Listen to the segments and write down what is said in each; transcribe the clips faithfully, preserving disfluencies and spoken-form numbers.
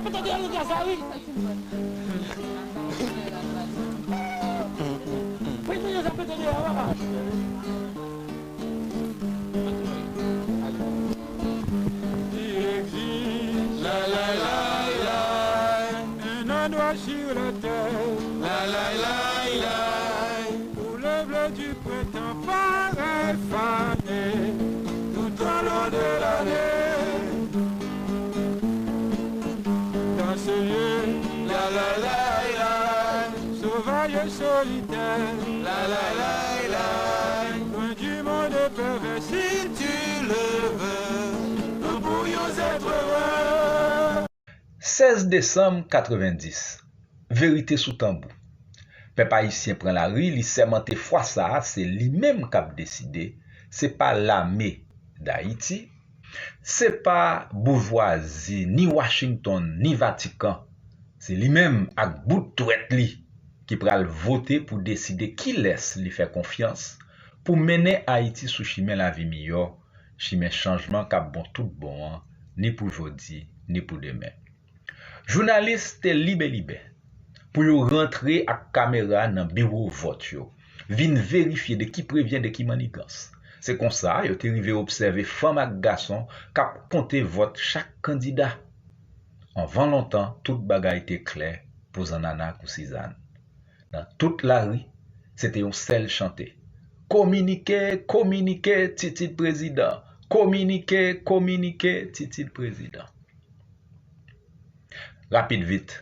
Pete deyò, yo ka sa, wi. Pete deyò, sa pete deyò, papa. Il existe, la, la, la, la, un endroit sur la terre, la, la, la, la, où le bleu du printemps paraît fané tout au long de l'année. Dans ce lieu, la, la, la, la, sauvage et solitaire, la, la, la, la, loin du monde pervers, si tu le veux, nous pourrions être heureux. Sèz desanm katrevenndis, verite sou tanbou. Pèp ayisyen pran lari, li sèmante fwa sa a, se li menm k ap deside, se pa lame Dayiti, se pa boujwazi, ni Washington, ni Vatikan. Se li menm ak bout twèt li ki pral vote pou deside kilès li fè konfyans pou mennen Ayiti sou chimen lavi miyò, chimen chanjman k ap bon tout bon an, ni pou jodi, ni pou demen. Jounalis te libelibè pou yo rantre ak kamera nan biwo vòt yo, vin verifye de ki prevyen, de ki mannigans. Se konsa, yo te rive obsève fanm ak gason k ap konte vòt chak kandida. Anvan lontan, tout bagay te klè pou Zannanna kou Sizàn. Nan tout lari, se te yon sèl chante: Kominike, kominike, Titid prezidan! Kominike, kominike, Titid prezidan! Rapid vit,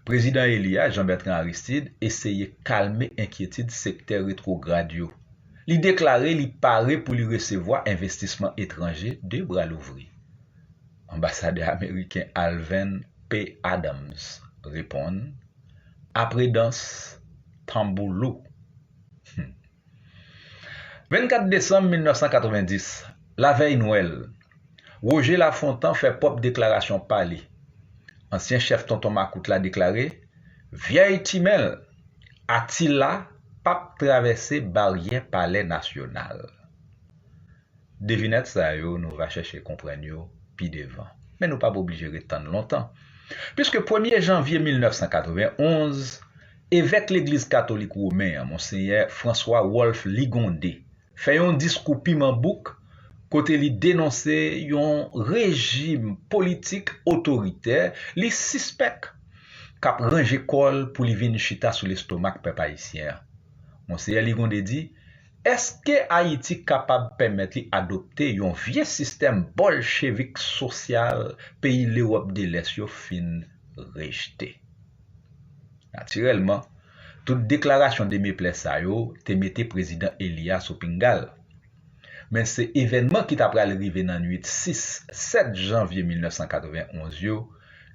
prezidan eli a, Jean Bertrand Aristide, eseye kalme enkyetid sektè retwograd yo. Li deklare li pare pou li resevwa envestisman etranje de bra louvri. Anbasadè ameriken Alvin P. Adams reponn: Apre dans, tanbou lou. Hmm. Vennkat desanm mil nèf san katrevenndis, lavèy Nwèl, Roger Lafontant fè pwòp deklarasyon pa li. Ansyen chèf Tonton Makout la deklare: Vyèy Timèl, Atila p ap travèse baryè Palè Nasyonal. Devinèt sa yo, nou va chèche konprann yo pi devan. Men nou p ap oblije ret tann lontan. Piske premye janvye mil nèf san katrevenn onz, evèk legliz katolik women an, Monseyè François Wolf Ligondé, fè yon diskou piman bouk kote li denonse yon rejim politik otoritè li sispèk k ap ranje kò l pou li vin chita sou lestomak pèp ayisyen an. Monseyè Ligondé di, èske Ayiti kapab pèmèt li adopte yon vye sistèm bòlchevik sosyal peyi Lewòp de Lès yo fin rejte? Natirèlman, tout deklarasyon demeplè sa yo te mete prezidan eli a sou pinga l. Men se evènman ki ta pral rive nan nuit sis, sèt janvye mil nèf san katrevenn onz yo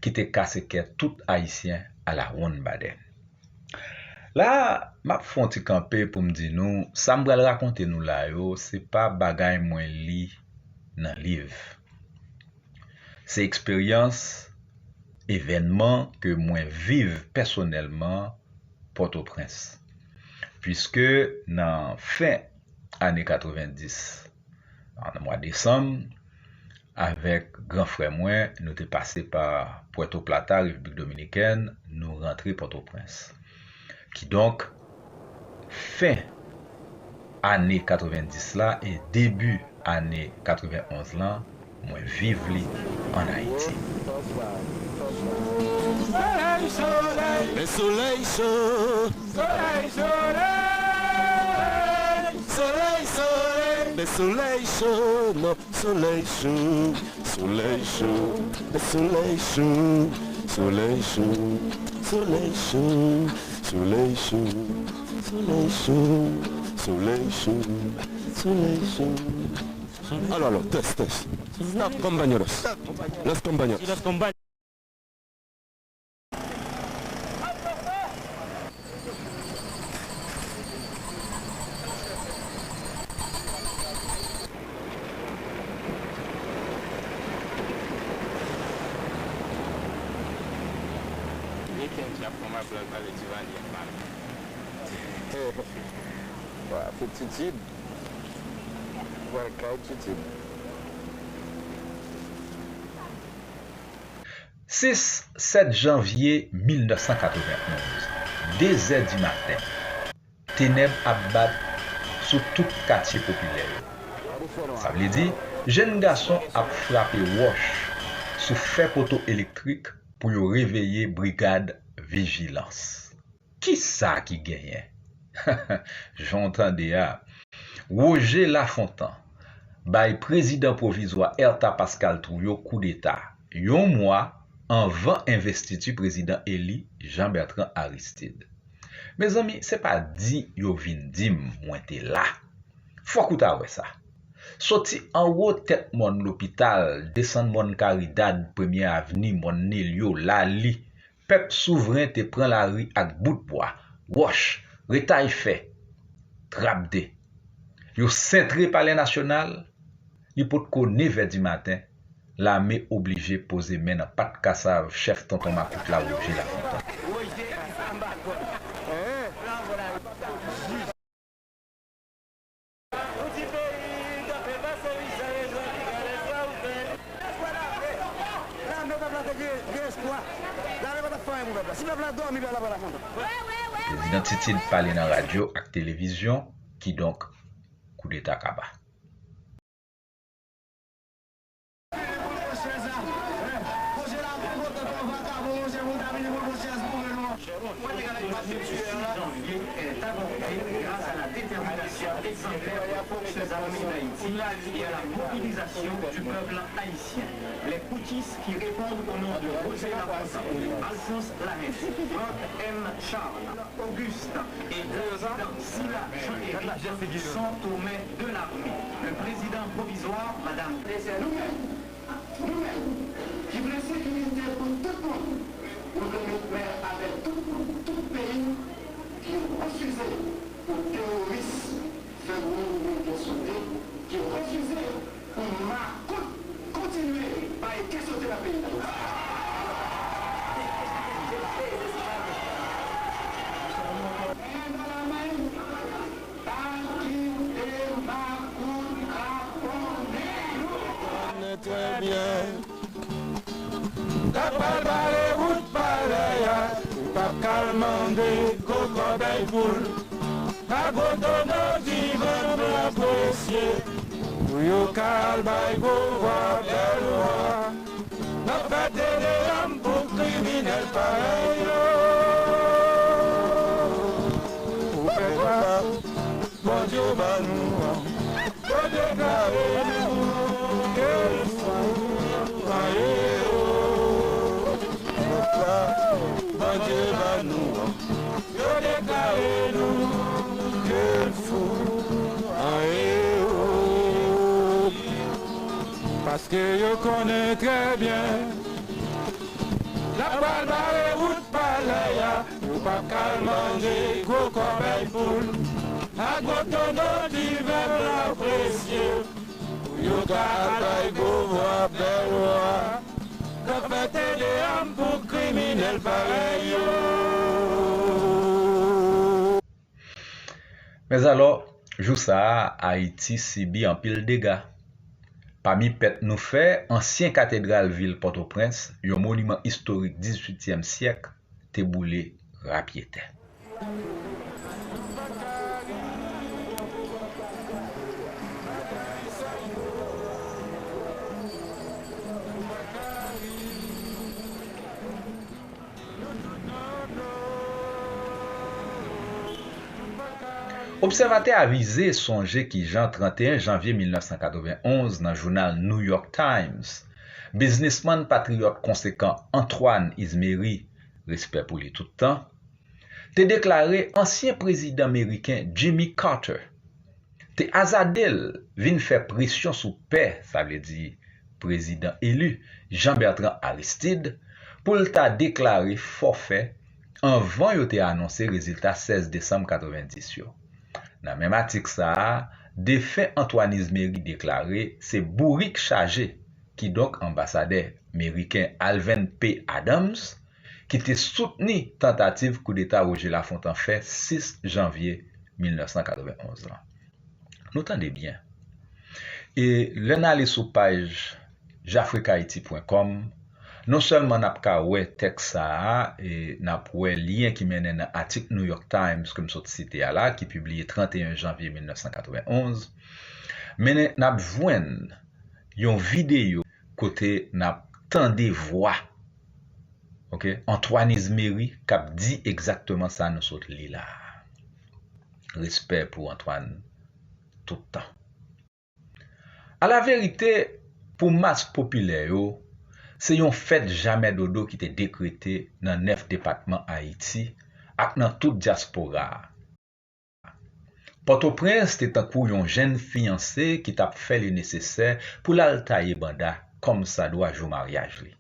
ki te kase kè tout Ayisyen alawonnbadè. La, m ap fè yon ti kanpe pou m di nou, sa m pral rakonte nou la yo, se pa bagay mwen li nan liv. Se eksperyans, evènman ke mwen viv pèsonèlman Pòtoprens. Piske nan fen ane katrevenndis, nan mwa desanm, avèk gran frè mwen, nou te pase pa Puerto Plata, Repiblik Dominikèn, nou rantre Pòtoprens. Kidonk, fen ane katrevenndis la e debi ane katrevenn onz lan, mwen viv li ann Ayiti. Solèy, solèy, men solèy cho. Solèy, solèy, solèy, solèy, men solèy cho. Solèy cho, solèy cho, solèy cho, solèy cho, solèy cho, solèy cho, solèy cho, solèy cho, solèy cho. Alò, alò, tès, tès. Stop, compañeros. Los compañeros. Gen kèk jan pou m ap pale Duvalier mal. Wa, pou Titid. Wa, kay Titid. Sis, sèt janvye mil nèf san katrevenn onz, de zè di maten, tenèb ap bat sou tout katye popilè yo. Sa vle di, jèn gason ap frape wòch sou fè poto elektrik pou yo reveye brigad vijilans. Kisa ki genyen? Jan w tande a, Roger Lafontant bay prezidan pwovizwa Ertha Pascal Trouillot koudeta, yon mwa anvan envestiti prezidan eli Jean Bertrand Aristide. Mezanmi, se pa di yo vin di m mwen te la. Fòk ou ta wè sa. Soti anwo tèt mòn Lopital, desann mòn Karidad, Premye Avni, mòn Nelyo, Lali, pèp souvren te pran lari ak bout bwa, wòch, retay fè, trapde. Yo sentre Palè Nasyonal, li potko nevè di maten, lame oblije poze men nan pat kasav chèf Tonton Makout la, Roger Lafontant. Prezidan Titid pale nan radyo ak televizyon, kidonk, koudeta kaba. Mwen te ka fè pase tuè la. Six janvier est avorté grâce à la détermination exemplaire des forces armées d'Haïti et à la mobilisation du peuple haïtien. Les putschistes qui répondent au nom de Roger Lafontant, Alphonse Lahaine, Franck M. Charles, Auguste et président Sylla Jean-Éric sont aux mains de l'armée. Le président provisoire, Madame Nou menm, nou menm, ki vle sekirite pou tout moun, nou vle met men avèk tout moun, tout peyi ki refize pou teworis fè moun gen kè sote, ki refize pou makout kontinye bay kè sote nan peyi Dayiti. Men nan lamen, pa kite makout abòne nou. Konnen trè byen, n ap pral bare wout palè a, ou p ap ka al mande gwo kòbèy poul. Ak gwo tono ki vann blan presye, pou yo ka al bay gwo vwa bèl vwa. N ap fè tedeyanm pou kriminèl parèy yo. Ou fè gras, Bondye ba nou an. Yo deklare nou ke l fou, an ewo. Gras, Bondye ba nou an. Yo deklare nou ke l fou, an ewo. Paske yo konnen trè byen, n ap pral bare wout palè a, yo p ap ka al mande gwo kòbèy poul, ak gwo tono ki vèv la presye, pou yo ka al bay gwo vwa bèl vwa, k ap fè tedeyanm pou kriminèl parèy yo. Mèzalò, jou sa a, Ayiti sibi anpil dega. Pami pèt nou fè, ansyen katedral vil Pòtoprens, yon moniman istorik dizuityèm syèk, te boule rapyetè. Obsèvatè avize sonje kijan trannteyen janvye mil nèf san katrevenn onz nan jounal New York Times, biznismann patriyòt konsekan Antoine Izmery, respè pou li tout tan, te deklare ansyen prezidan meriken Jimmy Carter te azade l vin fè presyon sou pè, sa vle di prezidan eli, Jean Bertrand Aristide, pou l ta deklare fòfè anvan yo te anonse rezilta sèz desanm katrevenndis yo. Nan menm atik sa a, defen Antoine Izmery deklare se bourik chaje, kidonk anbasadè meriken Alvin P. Adams, ki te soutni tantativ koudeta Roger Lafontant fè sis janvye mil nèf san katrevenn onz lan. Nou tande byen. E lè n ale sou paj jafrikayiti pwen kòm, Non sèlman n ap ka wè tèks sa a, e n ap wè lyen ki mennen nan atik New York Times ke m sot site a la, ki pibliye trannteyen janvye mil nèf san katrevenn onz, men n ap jwenn yon videyo kote n ap tande vwa, ok, Antoine Exmery k ap di egzakteman sa nou sot li la a. Respè pou Antoine tout tan. Alaverite, pou mas popilè yo, se yon fèt jamè dodo ki te dekrete nan nèf depatman Ayiti ak nan tout dyaspora a. Pòtoprens te tankou yon jenn fiyanse ki t ap fè li nesesè pou l al taye banda kòmsadwa jou maryaj li.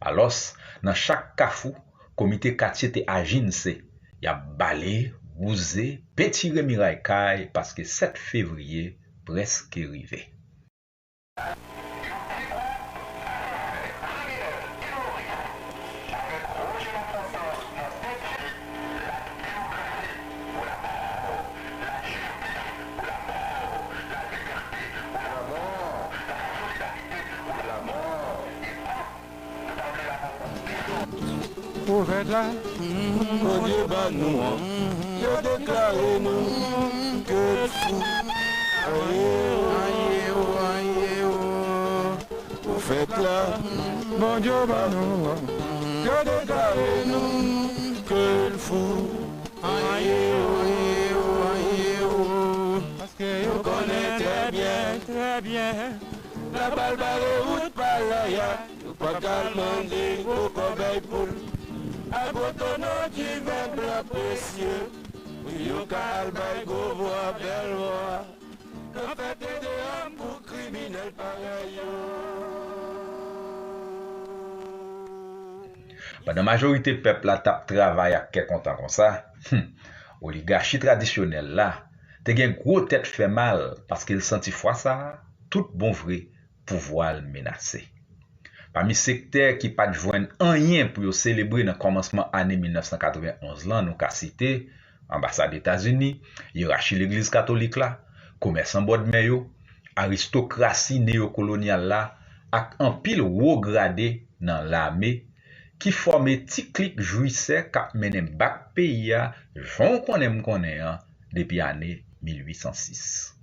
Alòs, nan chak kafou, komite katye te ajinse, y ap bale, wouze, pentire miray kay paske sèt fevriye prèske rive. Pou fèt la, Bondye ban nou an, yo deklare nou ke l fou. Aye o, aye o, aye o. Pou fèt la, Bondye ban nou an, yo deklare nou ke l fou. Aye o, aye o, aye o. Paske yo konnen trè byen, trè byen. Labal bare wout palaya, yo pa ka al mande gwo kòbèy poul. Abandonnan diven blan presye, pou yo ka al bay gwo vwa bèl vwa. K ap fè te de òm pou kriminèl parèy yo. Pandan majorite pèp la t ap travay ak kè kontan konsa, hmm, oligachi tradisyonèl la te gen gwo tèt fè mal paske l santi fwa sa a, tout bon vre, pouvwa l menase. Pami sektè ki pa t jwenn anyen pou yo selebre nan kòmansman ane mil nèf san katrevenn onz lan, nou ka site anbasad Etazini, yerachi Legliz Katolik la, komèsan bòdmè yo, aristokrasi neyokolonyal la, ak anpil wo grade nan lame ki fòme ti klik jwisè k ap mennen bak peyi a jan w konnen m konnen an depi ane mil uit san sis.